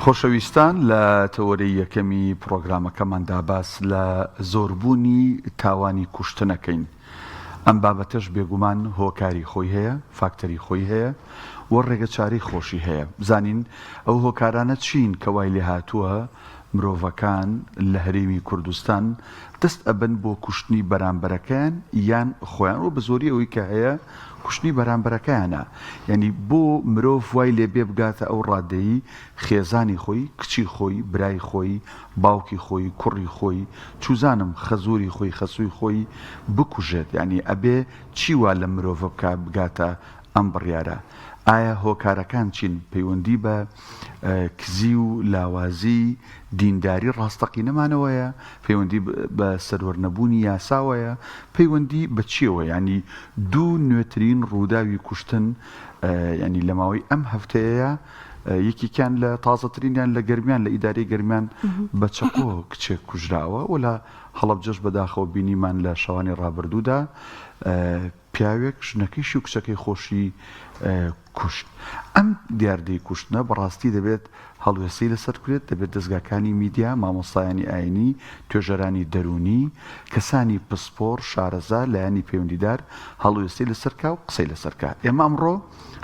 خۆشەویستان لە تەوەرەی یەکەمی پڕۆگرامەکەماندا باس لە زۆربوونی تاوانی کوشتن ئەکەین. ئەم بابەتەش بێگومان هۆکاری خۆی هەیە، فاکتەری خۆی هەیە و ڕێگەچارەی خۆشی هەیە. بزانین ئەو هۆکارانە چین کە وای لێهاتووە مرۆڤەکان لە هەرێمی کوردستان دەست ئەبەن بۆ کوشتنی بەرامبەرەکەیان یان خۆیان و بەزۆری ئەوەی کە هەیە کوشتنی بەرامبەرەکەیانە یانی بۆ مرۆڤ وای لێ بێ بگاتە ئەو ڕادەی خێزانی خۆی کچی خۆی برای خۆی باوکی خۆی کوڕی خۆی چوزانم خەزوری خۆی خەسوی خۆی بکوژێت یانی ئەبێ چی وا لەم مرۆڤە بکا بگاتە ئەم بڕیارە؟ ئایا هۆکارەکان چین؟ پەیوەندی بە کزی و لاوازی دینداری ڕاستەقینەمانەوەیە؟ پەیوەندی بە سەروەرنەبوونی یاساوەیە؟ پەیوەندی بە چیەوە؟ یانی دوو نوێترین ڕووداوی کوشتن یانی لە ماوەی ئەم هەفتەیە یەکێکیان لە تازەترینیان لە گەرمیان لە ئیدارەی گەرمیان بە چەقۆ کچێک کوژراوە و لە هەڵەبجەش بەداخەوە بینیمان لە شەوانی ڕابردوودا پیاوێک ژنەکەیشی و کچەکەی خۆشی کوشت. ئەم دیاردەی کوشتنە بەڕاستی دەبێت هەڵوێستەی لەسەر بکرێت، دەبێت دەزگاکانی میدیا، مامۆستایانی ئاینی، توێژەرانی دەروونی، کەسانی پسپۆڕ، شارەزا، لایەنی پەیوەندیدار هەڵوێستەی لەسەر کا و قسەی لەسەر کا. ئێمە ئەمڕۆ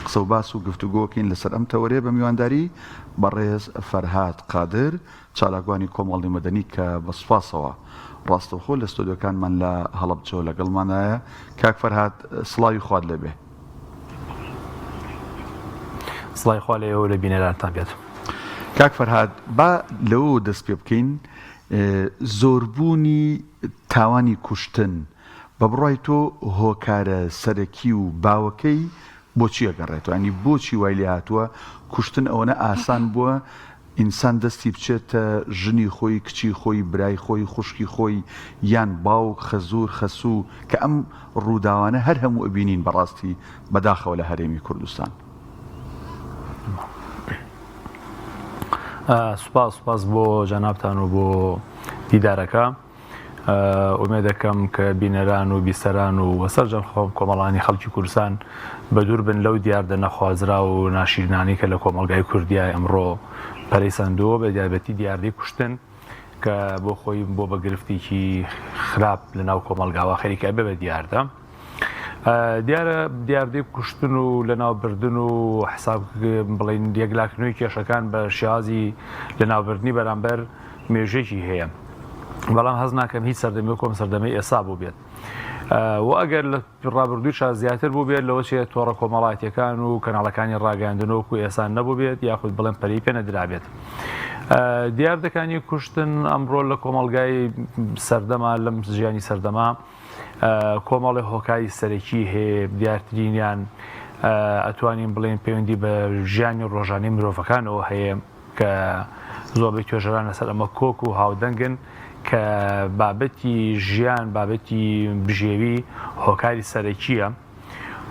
قسە و باس و گفتوگۆکەین لەسەر ئەم تەوەرەیە بە میوانداری بەڕێز فەرهاد قادر، چالاکوانی کۆمەڵی مەدەنی کە بە سوپاسەوە ڕاستەوخۆ لە ستۆدیۆکانمان لە هەڵەبجەوە لەگەڵمانایە. کاک فەرهاد سڵاوی خوات لێبێ. سڵاوی خوا لە ئێوە و لە بینەرانتان بێت. کاک فەرهاد با لەوەوە دەست پێ بکەین، زۆربوونی تاوانی کوشتن بە بڕوای تۆ هۆکارە سەرەکی و باوەکەی بۆچی ئەگەڕێتەوە؟ یانی بۆچی وای لێهاتووە کوشتن ئەوەنە ئاسان بووە ئینسان دەستی بچێتە ژنی خۆی، کچی خۆی، برای خۆی، خوشکی خۆی، یان باوک، خەزوور، خەسوو، کە ئەم ڕووداوانە هەر هەموو ئەبینین بەڕاستی بەداخەوە لە هەرێمی کوردستان. سوپاس سوپاس بۆ جەنابتان و بۆ دیدارەکە. ئومێدەکەم کە بینەران و بیسەران و وە سەرجەم خۆم کۆمەڵانی خەڵکی کوردستان بە دوور بن لەو دیاردە نەخوازراو و ناشیرنانەی کە لە کۆمەڵگای کوردیای ئەمڕۆ پەرەی سەندووە بە دیاربەتی دیاردەی کوشتن کە بۆ خۆی بۆ بە گرفتێکی خراپ لە ناو کۆمەڵگاوە خەریکە ئەبێ بە دیاردە. دیارە دیاردەی کوشتن و لەناوبردن و حساب بڵین یەکلاکردنەوەی کێشەکان بە شێوازی لەناوبردنی بەرامبەر مێژێکی هەیە بەڵام هەز ناکەم هیچ سەردەمی کۆم سەردەمی ئێسا بوو بێت و ئەگەر لە ڕابردووشا زیاتر بوو بێت لەوە چێت تۆڕە کۆمەڵاتیەکان و کەناڵەکانی ڕاگەاندنۆک و ئێسان نەبوو بێت یاخود بڵێن پەری پێ نەدرابێت دیاردەکانی کوشتن ئەمڕۆ لە کۆمەڵگای سەردەما لەم ژیانی سەردەما کۆمەڵێ هۆکاری سەرەکی هەیە دیارترینیان ئەتوانین بڵێن پەیوەندی بە ژیانی ڕۆژانەی مرۆڤەکانەوە هەیە کە زۆربەی توێژەران لەسەر ئەمە کۆک و هاودەنگن کە بابەتی ژیان بابەتی بژێوی هۆکاری سەرەکیە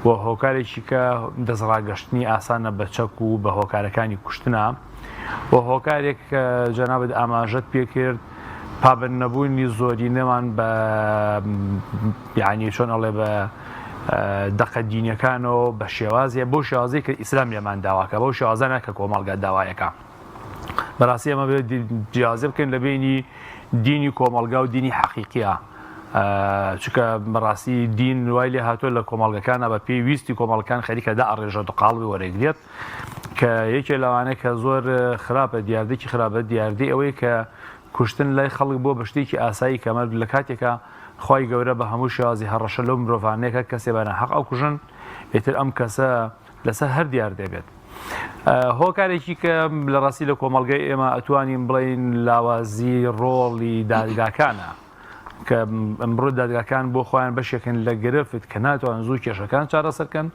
و هۆکارێکی کە دەستڕاگەشتنی ئاسانە بە چەک و بە هۆکارەکانی کوشتنە و هۆکارێک کە جەنابت ئاماژەت پێکرد پابەند نەبوونی زۆرینەمان بە یعنی چۆن ئەڵێ بە دەقە دینیەکانەوە بە شێوازیە بۆ شێوازی کە ئیسلام لێمان داواکە بەو شێوازانە کە کۆمەڵگا داوایەکە بەڕاستی ئەمە بێت جیازە بکەین لە بینی دینی کۆمەڵگا و دینی حەقیقیە چونکە بەڕاستی دین وای لێ هاتووە لە کۆمەڵگەکانە بە پێی ویستی کۆمەڵەکان خەریکە دا ئەڕێژە دقاڵ وەرەگرێت کە یەکێ لەوانەیە کە زۆر خراپە دیاردێکی خراپە دیاردەی ئەوەی کە کوشتن لای خەڵک بۆ بە شتێکی ئاسایی کەمە لە کاتێکە خوای گەورە بە هەموو شێوازی هەڕەشە لەو مرۆڤانەیەکە کەسێ بە ناحەق ئەوکوژن ئیتر ئەم کەسە لەسەر هەر دیاردەێ بێت. هۆکارێکی کە لە ڕاستی لە کۆمەڵگەی ئێمە ئەتوانین بڵێین لاوازی ڕۆڵی دادگاکانە کە ئەمڕۆ دادگاکان بۆ خۆیان بەشێکن لە گرفت کە ناتوان زوو کێشەکان چارەسەرکەن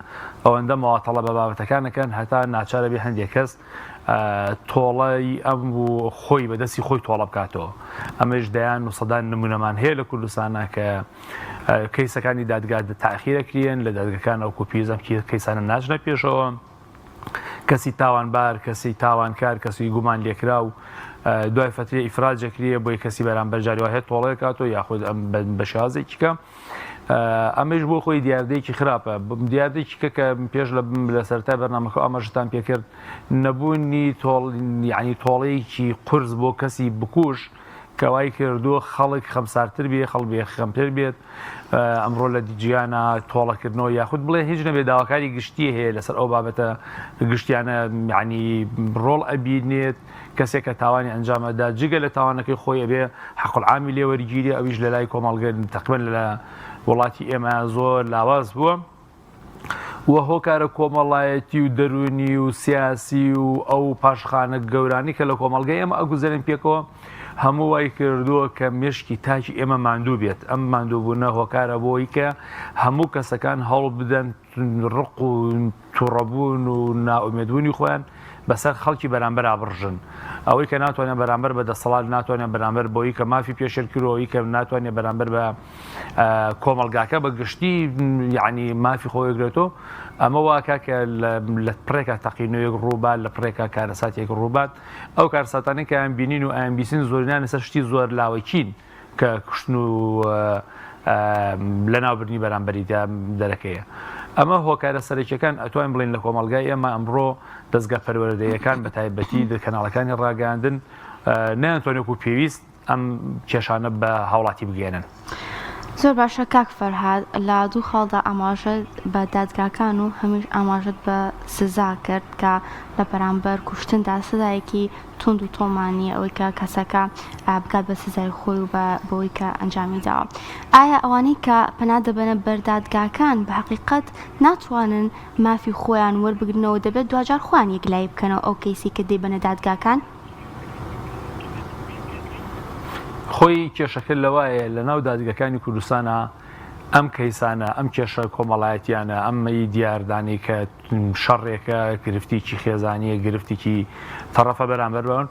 ئەوەندە مەواتەڵە بە بابەتەکانەکەن هەتا ناچارە بێ هەندێک کەس تۆڵەی ئەم و خۆی بەدەستی خۆی تۆڵە بکاتەوە ئەمەش دەیان و سەدان نمونەمان هەیە لە کوردستانە کە کەیسەکانی دادگا تاخیرەکریێن لە دادگەکان ئەو کۆپیزم کەیسانە ناچنە پێشەوە کەسی تاوانبار کەسی تاوانکار کەسی گومان لێکرا و دوای فتری ئیفراجەکریە بۆی کەسی بەرامبەر جاری وایە تۆڵەیە کاتۆ یاخود ئەم بە شێوازێکیکە. ئەمەیش بۆ خۆی دیاردەیەکی خراپە دیاردەیەکی کە کە پێش لە لە سەرەتای بەرنامەکە ئاماژەتان پێکرد نەبوونی تۆڵ یعنی تۆڵەیەکی قورس بۆ کەسی بکوژ کە وای کردووە خەڵک خەمسارتر بێ خەڵک بێ خەمتر بێت ئەمڕۆ لە جیهانا تۆڵەکردنەوە یاخود بڵێ هیچ نەبێ داواکاری گشتی هەیە لەسەر ئەو بابەتە گشتیانە یعنی ڕۆڵ ئەبینێت کەسێک کە تاوانی ئەنجام ئەدا جگە لە تاوانەکەی خۆی ئەبێ حەق العامی لێ وەرگیرێ ئەویش لە لای کۆمەڵگە تەقریبەن لە وڵاتی ئێمە زۆر لاواز بووە و هۆکارە کۆمەڵایەتی و دەروونی و سیاسی و ئەو پاشخانە گەورانی کە لە کۆمەڵگەی ئێمە ئەگوزەرن پێکەوە هەموو وای کردووە کە مێشکی تاکی ئێمە ماندوو بێت ئەم ماندووبوونە هۆکارە بۆی کە هەموو کەسەکان هەوڵ بدەن ڕق و توڕەبوون و نائومێدبوونی خۆیان بەسەر خەڵکی بەرامبەرا بڕژن. ئەوەی کە ناتوانێت بەرامبەر بە دەسەڵات، ناتوانێت بەرامبەر بەوەی کە مافی پێشێل کردووە، ئەوەی کە ناتوانێت بەرامبەر بە کۆمەڵگاکە بە گشتی یعنی مافی خۆی بگرێتەوە، ئەمە واکا کە لە پڕێکا تەقینەوەیەک ڕووبات، لە پڕێکا کارەساتێک ڕووبات. ئەو کارەساتانەی کە ئەیانبینین و ئەیانبیستین زۆرینەیان لەسەر شتی زۆر لاوەکین. کە کوشتن و لەناوبردنی بەرامبەری دەرەکەیە. ئەمە هۆکارە سەرەکیەکان ئەتوانین بڵێین لە کۆمەڵگای ئێمە ئەمڕۆ دەزگا پەروەردەیەکان بە تایبەتی کەناڵەکانی ڕاگەیاندن نەیانتوانی وەکو پێویست ئەم کێشانە بە هاوڵاتی بگەیەنن. زۆر باشە کاک فەرهاد لە دوو خاڵدا ئاماژەت بە دادگاکان و هەمیش ئاماژەت بە سزا کرد کە لە بەرامبەر کوشتندا سزایەکی توند و تۆڵمان نییە ئەوەی کە کەسەکە بگات بە سزای خۆی و بە بەوەی کە ئەنجامی داوە. ئایا ئەوانەی کە پەنا دەبەنە بەر دادگاکان بە هەقیقەت ناتوانن مافی خۆیان وەربگرنەوە دەبێت دواجار خۆیان یەکلایی بکەنەوە ئەو کەیسەی کە دەیبەنە دادگاکان؟ خۆی کێشەکە لەوایە لەناو دادگەکانی کوردستانا ئەم کەیسانە، ئەم کێشە کۆمەڵایەتیانە، ئەم دیاردانەی کە شەڕێکە، گرفتێکی خێزانییە، گرفتێکی تەڕەفە بەرامبەر بەون،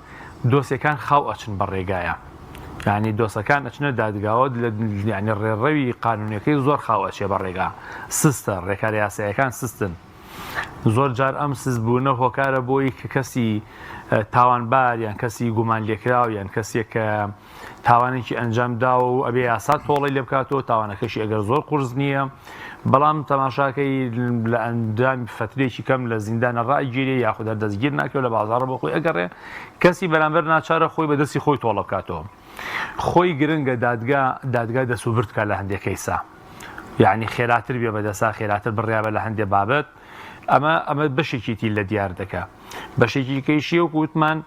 دۆسیەکان خاو ئەچن بە ڕێگایا. یانی دۆسەکان ئەچنە دادگاوە، یانی ڕێڕەوی قانونیەکەی زۆر خاو ئەچێ بە ڕێگا، سستە، ڕێکارە یاساییەکان سستن. زۆر جار ئەم سست بوونە هۆکارە بۆی کە کەسی تاوانبار یان کەسی گومانلێکراو یان کەسێک کە تاوانێکی ئەنجام داوە و ئەبێ یاسا تۆڵەی لێ بکاتەوە تاوانەکەشی ئەگەر زۆر قورس نییە بەڵام تەماشاکەی لە ئەنجامی فترێکی کەم لە زیندانە ڕاگیرێ یاخود هەر دەستگیر ناکرێت لە بازاڕە بۆ خۆی ئەگەڕێ کەسی بەرامبەر ناچارە خۆی بە دەستی خۆی تۆڵە بکاتەوە خۆی گرنگە دادگا دادگا دەسوبرد بکات لە هەندێک کەیسا یعنی خێراتر بێ بەدەسا خێراتر بڕیابە لە هەندێ بابەت ئەمە ئەمە بەشێکیتی لە دیاردەکە بەشێکی کەیشی وەکو وتمان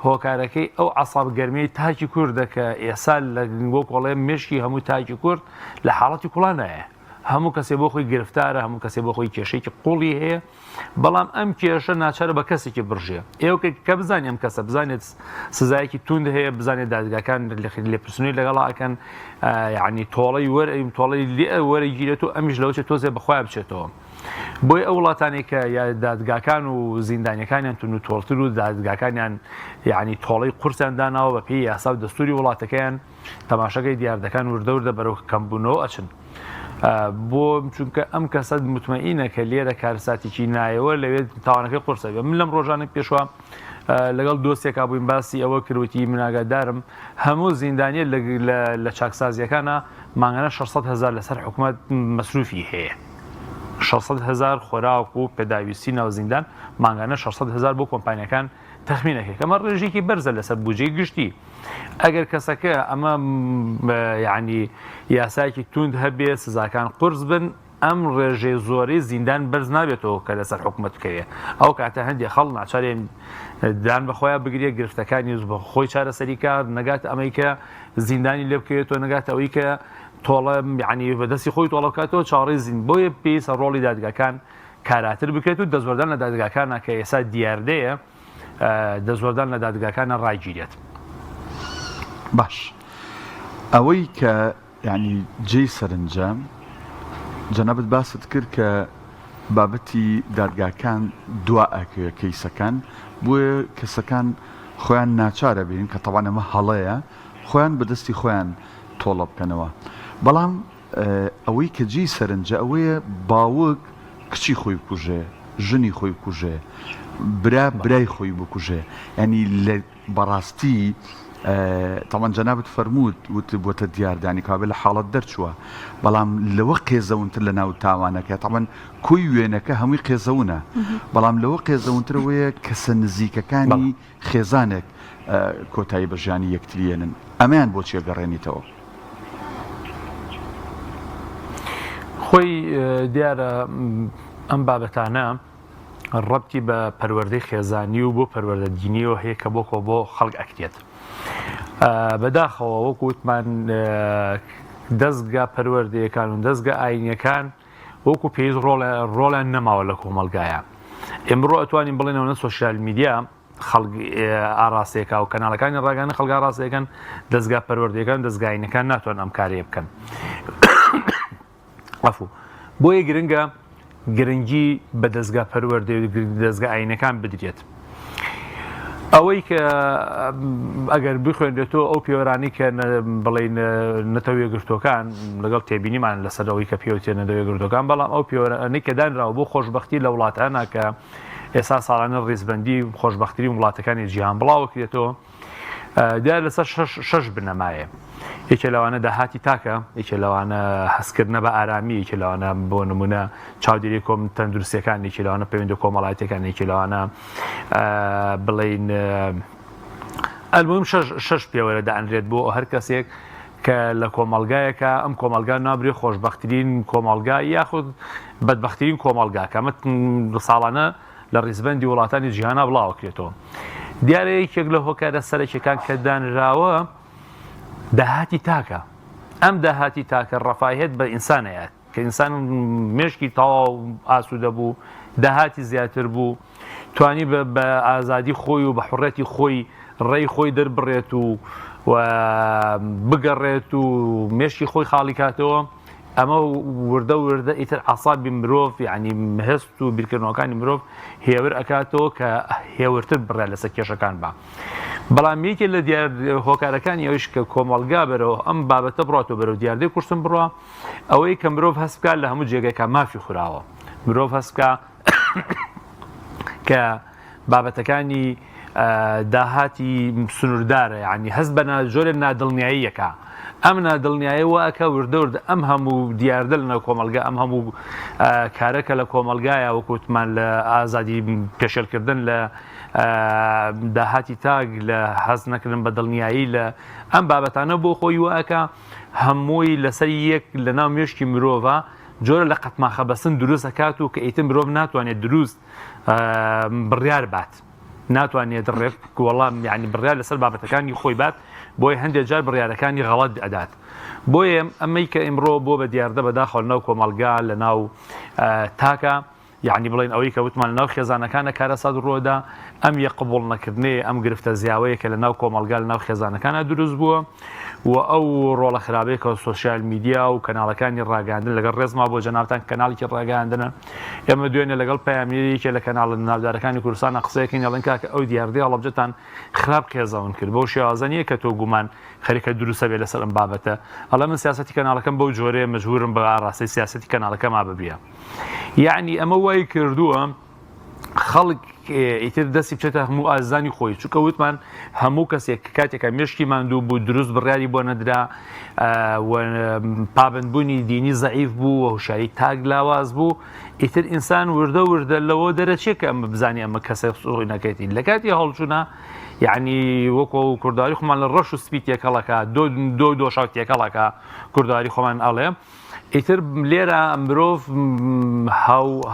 هۆکارەکەی ئەو عەساب گەرمەی تاکی کوردە کە ئێسا لە بۆ کۆڵێ مێشکی هەموو تاکی کورد لە حاڵەتی کوڵاندایە هەموو کەسێ بۆ خۆی گرفتارە هەموو کەسێ بۆ خۆی کێشێکی قوڵی هەیە بەڵام ئەم کێشە ناچارە بە کەسێکی بڕژێ ئێوە کە بزانانی ئەم کەسە بزانێت سزایەکی توند هەیە بزانێت دادگاکان لێپرسنەوەی لەگەڵا ئەکەن یعنی تۆڵەی وەر تۆڵەی لێ وەرەگیرێت و ئەمیش لەوە تۆزێ بەخۆیان بچێتەوە بۆیە ئەو وڵاتانەی کە یا دادگاکان و زیندانیەکانیان توند و تۆڵتر و دادگاکانیان یعنی تۆڵەی قورسیان داناوە بە پێی یاسا و دەستوری وڵاتەکەیان تەماشاکەی دیاردەکان وردە وردە بەرەو کەمبوونەوە ئەچن بۆ چونکە ئەم کەسە متمەئینە کە لێرە کارساتێکی نایەوە لەوێ تاوانەکەی قورسە بێ من لەم ڕۆژانە پێشوە لەگەڵ دۆستێکا بووین باسی ئەوە کرد وتی من ئاگادارم هەموو زیندانیە لە چاکسازیەکانە مانگانە 600 هەزار لەسەر حکومەت مەسروفی هەیە 600 هەزار خۆراک و پێداویستی ناو زیندان مانگانە 600 هەزار بۆ کۆمپانیەکان تەخمینەکەی کەمە ڕێژێکی بەرزە لەسەر بودجەی گشتی ئەگەر کەسەکە ئەمە یعنی یاسایەکی توند هەبێ سزاکان قورس بن ئەم ڕێژەی زۆرەی زیندان بەرز نابێتەوە کە لەسەر حکومەت بکەوێ ئەو کاتە هەندێ خەڵ ناچارێن دان بەخۆیان بگرێ گرفتەکانی بە خۆی چارەسەری کات نەگات ئەمەی کە زیندانی لێ بکەوێتەوە نەگاتە ئەوەی کە تۆڵە یعنی بەدەستی خۆی تۆڵە بکاتەوە چاوەڕێی زین بۆیە پێویستە ڕۆڵی دادگاکان کاراتر بکرێت و دەستوەردان لە دادگاکانە کە ئێستا دیاردەیە دەستوەردان لە دادگاکانە ڕاگیرێت. باش ئەوەی کە یانی جێی سەرنجە جەنابت باست کرد کە بابەتی دادگاکان دوا ئەکەوێ کەیسەکان بۆیە کەسەکان خۆیان ناچارە بین کە تەوان ئەمە هەڵەیە خۆیان بەدەستی خۆیان تۆڵە بکەنەوە بەڵام ئەوەی کە جێی سەرنجە ئەوەیە باوک کچی خۆی بکوژێ ژنی خۆی بکوژێ برا برای خۆی بکوژێ ینی لە بەڕاستی. تەبعەن جەنابت فەرمووت وت بۆتە دیاردانی کابێ لە حاڵەت دەرچووە بەڵام لەوە قێزەونتر لە ناو تاوانەکە تەبعەن کۆی وێنەکە هەمووی قێزەونە بەڵام لەوە قێزەونترەوەیە کەسە نزیکەکانی خێزانێک کۆتایی بە ژیانی یەکتری یەنن ئەمەیان بۆ چیە گەڕێنیتەوە؟ خۆی دیارە ئەم بابەتانە ڕەبتی بە پەروەردەی خێزانی و بۆ پەروەردە دینیەوە هەیە کە بۆ کۆ بۆ خەڵک ئەکرێت بەداخەوە وەکو وتمان دەستگا پەروەردەیەکان و دەستگا ئاینیەکان وەکو پێویست ڕۆڵیان نەماوە لە کۆمەڵگایە ئمڕۆ ئەتوانین بڵێنەوە نە سۆشیال میدیا خەڵک ئاراستەیەکا و کەناڵەکانی ڕاگەیاندن خەڵک ئاراستەیەکەن دەزگا پەروەردەیەکان دەزگاینەکان ناتوان ئەم کارەیە بکەن عفو بۆیە گرنگە گرنگی بە دەزگا پەروەردەی و دەزگا ئاینەکان بدرێت ئەوەی کە ئەگەر بخوێنرێتەوە ئەو پێوەرانی کە بڵین نەتەوە یەکگرتووەکان لەگەڵ تێبینیمان لەسەر ئەوەی کە پێوتێ نەتەوە یەکگرتووەکان بەڵام ئەو پێوەرانی کە دانراوە بۆ خۆشببختی لە وڵاتانە کە ئێستا ساڵانە ڕیزبەندی خۆشبەختترین وڵاتەکانی جیهان بڵاوەکرێتەوە دیار لەسەر شەش بنەمایە یەکێ لەوانە داهاتی تاکە یەکێ لەوانە هەستکردنە بە ئارامی یەکێ لەوانە بۆ نمونە چاودێری کۆم تەندروستیەکان یەکێ لەوانە پەیوەندە کۆمەڵایەتەکان یەکێ لەوانە بڵین ئەلمهم شەش شەش پێوەرە دانرێت بۆ هەر کەسێک کە لە کۆمەڵگایەکە ئەم کۆمەڵگا نابرێ خۆشببخترین کۆمەڵگا یاخود بەدبخترین کۆمەڵگا کە ئەمە ساڵانە لە ڕیزبەندی وڵاتانی جیهانا بڵاوەکرێتەوە. دیارە یەکێک لە هۆکارە سەرەکیەکان کە دانراوە داهاتی تاکە. ئەم داهاتی تاکە ڕەفاهیەت بە ئینسان ئەیات کە ئینسان مێشکی تەواو ئاسوودە بوو، داهاتی زیاتر بوو، توانی بە ئازادی خۆی و بە حڕێتی خۆی ڕێی خۆی دەربڕێت و و بگەڕێت و مێشکی خۆی خاڵی کاتەوە. ئەمە وردە وردە ئیتر عەسابی مرۆڤ یعنی هەست و بیرکردنەوەکانی مرۆڤ هێور ئەکاتەوە کە هێورتر بڕیار لەسەر کێشەکان با بەڵام یەکێ لە دیار هۆکارەکانی ئەوش کە کۆمەڵگا بەرەوە ئەم بابەتە بڕاتەوە بەرەو دیاردەی کوشتن بڕە ئەوەی کە مرۆڤ هەست بکات لە هەموو جێگەکە مافی خوراوە مرۆڤ هەست بکە کە بابەتەکانی داهاتی سنووردارە یعنی هەست بە جۆرە نادڵنیاییەکە ئەم نادڵنیایی واکە وردە وردە ئەم هەموو دیاردە لە ناو کۆمەلگا ئەم هەموو کارەکە لە کۆمەلگایە وەکوتمان لە ئازادی پێشێلکردن لە داهاتی تاک لە هەست نەکردن بە دڵنیایی لە ئەم بابەتانە بۆ خۆی واکە هەمووی لەسەر یەک لە ناو مێشکی مرۆڤە جۆرە لە قەتماخە بەسن دروست ئەکات و کە ئیتر مرۆڤ ناتوانێت دروست بڕیار بات ناتوانێت ڕێک وەڵام یعنی بڕیار لەسەر بابەتەکانی خۆی بات بۆیە هەندێک جار بڕیارەکانی غەڵەت ئەدات بۆیە ئەمەی کە ئیمڕۆ بۆ بە دیاردە بەداخەوە لەناو کۆمەڵگا لەناو تاکە یعنی بڵێن ئەوەی کە وتمان لەناو خێزانەکانە کارەسات ڕوودا ئەم یە قبوڵ نەکردنەیە ئەم گرفتە زیاوەیە کە لەناو کۆمەڵگا لەناو خێزانەکانە دروست بووە و ئەو ڕۆڵە خراپەی کە سۆشیال میدیا و کەناڵەکانی ڕاگەیاندن لەگەڵ ڕێزما بۆ جەنابتان کەناڵێکی ڕاگەیاندنە ئێمە دوێنێ لەگەڵ پەیامنێری یەکێ لە کەناڵە ناودارەکانی کوردستانە قسەیەکەین ئەڵێن کاکە ئەو دیاردەی هەڵەبجەتان خراپ قێزەون کرد بەو شێوازە نییە کە تۆ گومان خەریکە دروستە بێ لەسەر ئەم بابەتە ئەڵێ من سیاسەتی کەناڵەکەم بەو جۆرەیە مەجبورم بە ئاڕاستەی سیاسەتی کەناڵەکەما ببیە یعنی ئەمە وای کردووە خەڵک ئیتر دەستی بچێتە هەموو ئازانی خۆی چونکە وتمان هەموو کەسێک کاتێکە مێشکی ماندوو بوو دروست بڕیاری بۆ نەدرا پابندبوونی دینی زەعیف بوو و هوشاری تاک لاواز بوو ئیتر ئینسان وردە وردە لەوە دەرەچێت کە ئەمە بزانانی ئەمە کەسە سوڕی نەکەیتی لە کاتی هەڵچوونە یعنی وەکۆ کورداری خۆمان لە ڕەش و سپی تێکەڵەکە دۆ دۆ دۆشاو تێکەڵەکە کورداری خۆمان ئەڵێ ئیتر لێرە مرۆڤ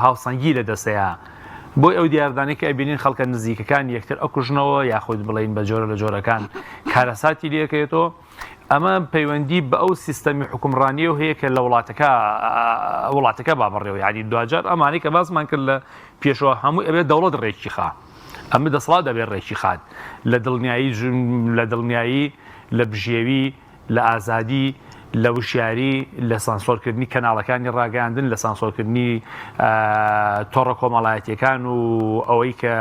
هاوسەنگی لە دەسەیە بۆی ئەو دیاردانەی کە ئەبینین خەڵکە نزیکەکان یەکتر ئەکوژنەوە یاخود بڵین بە جۆرە لە جۆرەکان کارەساتی لەکەێتەوە ئەمە پەیوەندی بە ئەو سیستەمی حکومڕانیەوە هەیە کە لە وڵاتەکە وڵاتەکە با بەڕێوە یعنی دواجار ئەمانەی کە باسمان کرد لە پێشەوە هەموو ئەبێت دەوڵەت ڕێکی خا ئەمە دەسەڵات دەبێت ڕێکی خات لە دڵنیایی لە دڵنیایی لە بژێوی لە ئازادی، لە وشیاری، لە سانسۆرکردنی کەناڵەکانی ڕاگەیاندن، لە سانسۆرکردنی تۆڕە کۆمەڵایەتیەکان و ئەوەی کە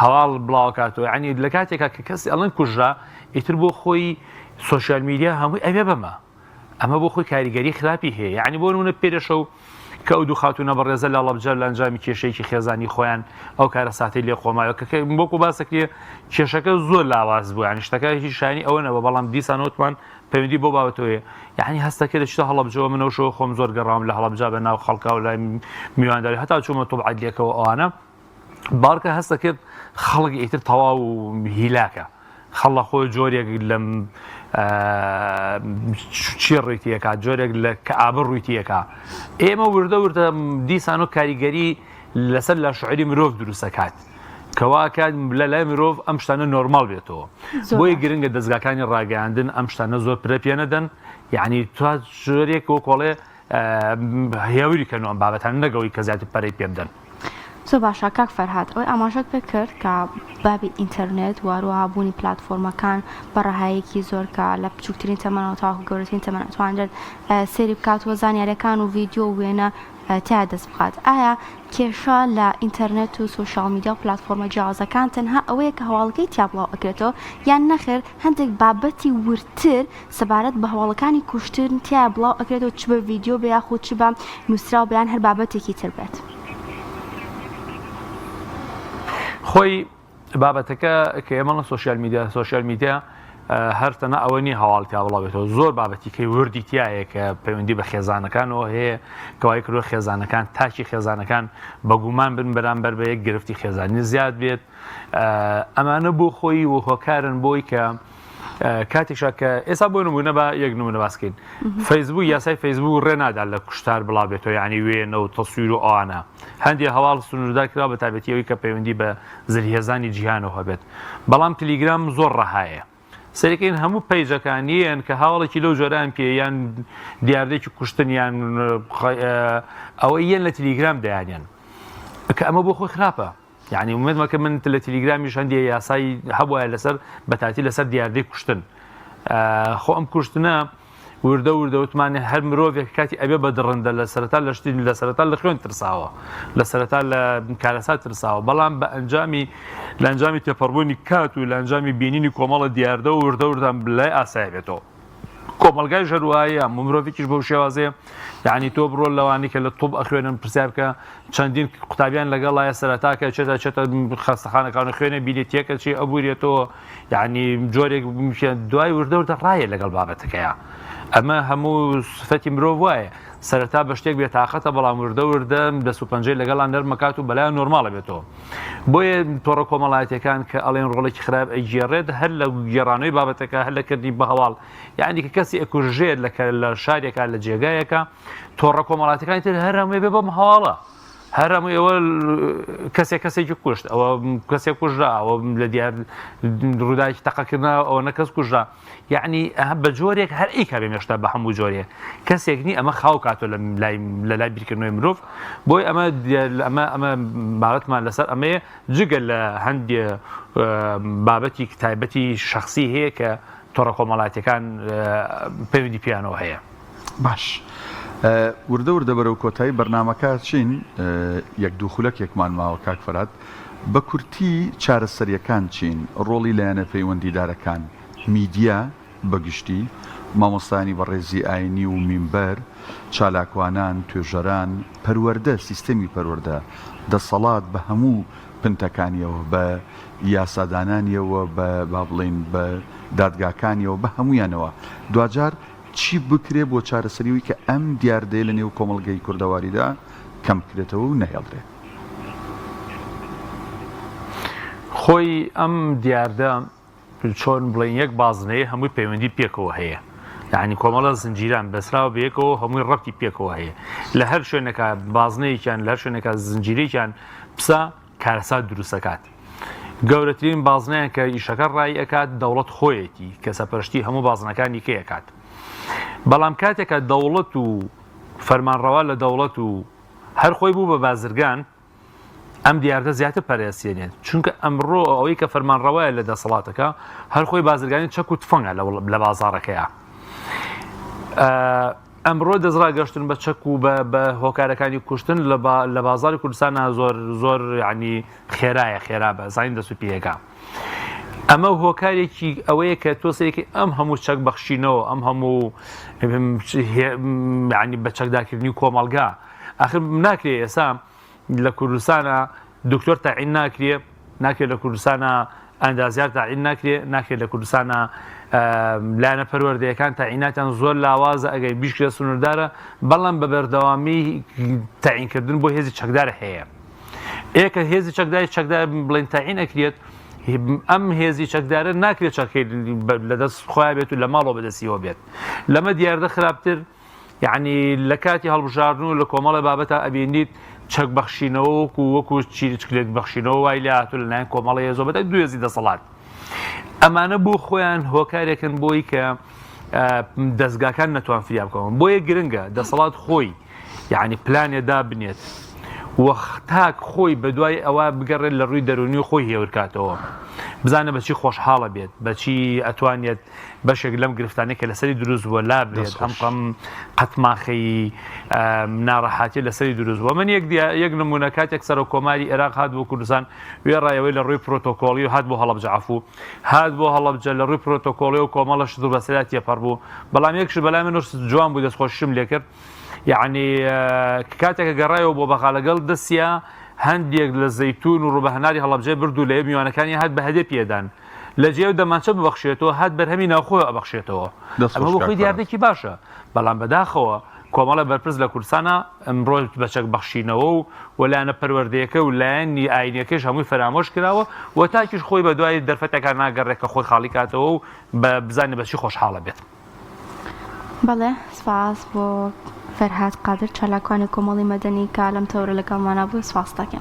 هەواڵ بڵاوکاتەوە یعنی لە کاتێکا کە کەسی ئەڵەن کوژرا ئیتر بۆ خۆی سۆشیال میدیا هەمووی ئەوێ بەمە ئەمە بۆ خۆی کاریگەری خراپی هەیە یعنی بۆ نمونە پێرەشە و کە ئەو دوو خاتوونە بەڕێزە لە هەڵەبجە لە ئەنجامی کێشەیەکی خێزانی خۆیان ئەو کارەساتەی لێ قۆمایەوە کە وەکو باسەکرێ کێشەکە زۆر لاواز بوو یانی شتەکە هیچ شایانی ئەوە نەبوو بەڵام دیسان وتمان پەیوەندی بۆ بابەتەوەیە یعنی هەستەکە دەچیتە هەڵەبجەوە منەوە شەوە خۆم زۆر گەڕاوم لە هەڵەبجە بە ناو خەڵکا و لای میوانداری هەتا چوومە طب عەدلیەکەوە ئەوانە باوەڕکە هەست دەکرد خەڵک ئیتر تەواو هیلاکە خەڵ لە خۆی جۆرێک لەم چی ڕوویتیەکە جۆرێک لە کەئابە ڕوویتیەکە ئێمە وردە وردە دیسان و کاریگەری لەسەر لە شعری مرۆڤ دروستەکات کەواکات لە لای مرۆڤ ئەم شتانە نۆرمال بێتەوە بۆیە گرنگە دەستگاکانی ڕاگەیاندن ئەم شتانە زۆر پرە پێ نەدەن یعنی تا جۆرێک وەکۆڵێ هێوری کەن و ئەم بابەتانە نەک ئەوەی کە زیاتر پەرەی پێ بدەن. زۆر باشە کاک فەرهاد ئەوەی ئاماژەت پێ کرد کە بابی ئینتەرنێت و هەروەها بوونی پلاتفۆرمەکان بە ڕەهایەکی زۆر کە لە بچووکترین تەمەنەوە تاوەکو گەورەترین تەمەن ئەتوانرێت سەیری بکات و زانیاریەکان و ڤیدیۆ و وێنە تیا دەست بخات ئایا کێشە لە ئینتەرنێت و سۆشیال میدیا و پلاتفۆرمە جیاوازەکان تەنها ئەوەیە کە هەواڵەکەی تیا بڵاو ئەکرێتەوە یان نەخێر هەندێک بابەتی وردتر سەبارەت بە هەواڵەکانی کوشتن تیایا بڵاو ئەکرێتەوە چ بە ڤیدیۆ بێ یاخود چ بە نووسراو بێ یان هەر بابەتێکی تر بێت. خۆی بابەتەکە کە ئێمە لە سۆشیال میدیا سۆشیال میدیا هەر تەنها ئەوە نییە هەواڵ تیا بڵاو بێتەوە زۆر بابەتی کەی وردی تایە کە پەیوەندی بە خێزانەکانەوە هەیە کەوای کردووە خێزانەکان تاکی خێزانەکان بەگومان بن بەرامبەر بە یەک گرفتی خێزانی زیاد بێت ئەمانە بۆ خۆی و هۆکارن بۆی کە کاتێکشا کە ئێستا بۆ نمونە بە یەک نمونە باسکەین فەیسبوک یاسای فەیسبوک ڕێ نادا لە کوشتار بڵاو بێتەوە یعنی وێنە و تەسویر و ئەوانە هەندێک هەواڵ سنووردار کرا بە تایبەتی ئەوەی کە پەیوەندی بە زلهێزانی جیهانەوە هەبێت بەڵام تلیگرام زۆر ڕەهایە سەرەکەین هەموو page ەکانیان کە هاوڵێکی لەو جۆران پێ یان دیاردێکی کوشتن یان ئەوە یەن لە تلیگرام دەیانیان کە ئەمە بۆ خۆی خراپە یانی ئومێد مەکە من لە تیلیگرامیش هەندێ یاسای هەبوایە لەسەر بەتاتی لەسەر دیاردەی کوشتن خۆ ئەم کوشتنە وردە وردە وتمانێ هەر مرۆڤێک کاتی ئەبێ بە دڕندە لە سەرەتا لە شتی لە سەرەتا لە خوێن ترساوە لە سەرەتا لە کارەسات ترساوە بەڵام بە ئەنجامی لە ئەنجامی تێپەڕبوونی کات و لە ئەنجامی بینینی کۆمەڵە دیاردە و وردە وردە لای ئاسای بێتەوە. کۆمەڵگایش هەر وایە مرۆڤێکیش بەو شێوازەیە یعنی تۆ بڕۆ لەوانی کە لە طب ئەخوێنن پرسیار بکە چەندین قوتابیان لەگەڵایە سەرەتاکە چێتە چێتە خەستەخانەکان و خوێنە بینێت تێکە چی ئەبورێتەوە یعنی جۆرێک دوای وردە وردە ڕایە لەگەڵ بابەتەکەیە ئەمە هەموو سفەتی مرۆڤ وایە سەرەتا بە شتێک بێتاقەتە بەڵام وردە وردە دەست و پەنجەی لەگەڵان نەرمەکات و بەلایان نۆرماڵە بێتەوە بۆیە تۆڕە کۆمەڵایەتیەکان کە ئەڵێن ڕۆڵێکی خراپ ئەگێڕێت هەر لە گێڕانەوەی بابەتەکە هەر لە کردنی بە هەواڵ یعنی کە کەسی ئەکوژێت لە کە لە شارێکا لە جێگایەکە تۆڕە کۆمەڵاتەکانی تر هەر هەمووی بێ بەم هەواڵە هەر هەمووی ئەوە کەسێک کەسێکی کوشت ئەوە کەسێک کوژرا ئەوە لە دیار ڕووداوێکی تەقەکردنە ئەوە نە کەس کوژرا یەعنی بە جۆرێک هەر ئەیکا بێ مێشتا بە هەموو جۆرێ کەسێک نی ئەمە خاو کاتۆ لە لای لە لای بیرکردنەوەی مرۆڤ بۆی ئەمە ئەمە ئەمە بابەتمان لەسەر ئەمەیە جگە لە هەندێ بابەتی تایبەتی شخصی هەیە کە تۆڕە کۆمەڵاتیەکان پەیوەندی پێیانەوە هەیە. باش وردە وردە بەرەو کۆتایی بەرنامەکە چین یەک دوو خولەکێکمان ماوە کاک فەرهاد بە کورتی چارەسەریەکان چین ڕۆڵی لایەنە پەیوەندیدارەکان میدیا بە گشتی، مامۆستایانی بەڕێزی ئاینی و مینبەر، چالاکوانان، توێژەران، پەروەردە، سیستەمی پەروەردە، دەسەڵات بە هەموو پنتەکانیەوە، بە یاسادانانیەوە، بە با بڵێین بە دادگاکانیەوە، بە هەموویانەوە. دواجار چی بکرێ بۆ چارەسەری ئەوەی کە ئەم دیاردەیە لە نێو کۆمەڵگەی کوردەواریدا کەم بکرێتەوە و نەهێڵدرێ؟ خۆی ئەم دیاردە چۆن بڵێین یەک بازنەیە هەمووی پەیوەندی پێکەوە هەیە یعنی کۆمەڵە زنجیران بەسراوە بەیەکەوە هەمووی ڕەتی پێکەوە هەیە لە هەر شوێنەکە بازنەیەکیان لە هەر شوێنەکە زنجیرێکیان پسا کارەسات دروستەکات گەورەترین بازنەیان کە ئیشەکە ڕای ئەکات دەوڵەت خۆیەتی کە سەپەرشتی هەموو بازنەکانی کەی ئەکات بەڵام کاتێکە دەوڵەت و فەرمانڕەوا لە دەوڵەت و هەر خۆی بوو بە بازرگان ئەم دیاردە زیاتر پەرەسێنێت چونکە ئەمڕۆ ئەوەی کە فەرمانڕەوایە لە دەسەڵاتەکە هەر خۆی بازرگانی چەک و تفەنگە لە بازاڕەکەیە ئەمڕۆ دەستڕاگەشتن بە چەک و بە هۆکارەکانی کوشتن لە بازاری کوردستان زۆر زۆر ینی خێرایە خێرا بە زانین دەست و پێیەکە ئەمە هۆکارێکی ئەوەیە کە تۆ سەیرێکی ئەم هەموو چەک بەخشینەوە ئەم هەموو ینی بە چەکداکردنی کۆمەڵگا. ئاخر ناکرێ ئێسا لە کوردستانا دکتۆر تەعین ناکرێ، ناکرێ لە کوردستانا ئەندازیار تەعین ناکرێ، ناکرێ لە کوردستانا لایەنە پەروەردەیەکان تەعیناتیان زۆر لاوازە ئەگەر بیشکرێ سنووردارە، بەڵام بە بەردەوامی تەعینکردن بۆ هێزی چەکدار هەیە. ئێ کە هێزی چەکداری چەکدار بڵێن تەعین ئەکرێت ئەم هێزی چەکدارە ناکرێت چەکەی لەدەست خۆیان بێت و لە ماڵەوە بەدەستیەوە بێت لەمە دیاردە خراپتر یەعنی لە کاتی هەڵبژاردن و لە کۆمەڵێ بابەتا ئەبینیت چەک بەخشینەوە وەکو وەکو چیرچکلێک بەخشینەوە وای لێ هاتوو لەلایەن کۆمەڵی هێزەوە بەتای دوو هێزی دەسەڵات ئەمانە بۆ خۆیان هۆکارێکن بۆی کە دەستگاکان نەتوان فریا بکەون بۆیە گرنگە دەسەڵات خۆی یعنی پلانێ دابنێت وەختاک خۆی بە دوای ئەوە بگەڕێت لە ڕووی دەرونی و خۆی هێورکاتەوە بزانە بەچی خۆشحاڵە بێت بەچی ئەتوانێت بەشێک لەم گرفتانەی کە لەسەری دروست بووە لابرێت ئەم قەم قەتماخەی ناڕەحاتی لەسەری دروست بووە من یەک یەک نمونە کاتێک سەرۆک کۆماری عێراق هات بۆ کوردستان وێڕایەوەی لە ڕووی پرۆتۆکۆڵی و هات بۆ هەڵەبجە عەفوو هات بۆ هەڵەبجە لە ڕووی پرۆتۆکۆڵی و کۆمەڵە شت و بەسەرا تێپەڕ بوو بەڵام یەک شت بەلای من جوان بوو دەستخۆشیشم لێکرد یعنی کاتێک گەڕایەوە بۆ بەغا لەگەڵ دەسیا هەندێک لە زەیتون و ڕوبەهەناری هەڵەبجەی برد و لە میوانەکانی هات بە هەدیە پێدان لە جێی ئەو دەمانچە ببەخشێتەوە هات بەرهەمی ناوخۆ ئەبەخشێتەوە دەست ئەمە خۆش بۆ کاک خۆی فەرهاد. دیاردەیەکی باشە بەڵام بەداخەوە کۆمەڵە بەرپرس لە کوردستانا ئەمڕۆ بە چەک بەخشینەوە و و لایەنە پەروەردەیەکە و لایەنی ئاینیەکەیش هەمووی فەرامۆش کراوە و تاکیش خۆی بە دوای دەرفەتێکا ناگەڕێ کە خۆی خاڵی کاتەوە و بە بزانێ بە چی خۆشحاڵە بێت. بەڵێ سپاس بۆ فەرهاد قادر چالاکوانی کۆمەڵی مەدەنی کە لەم تەوەرە لەگەڵمانا بوو سپاست دەکەین.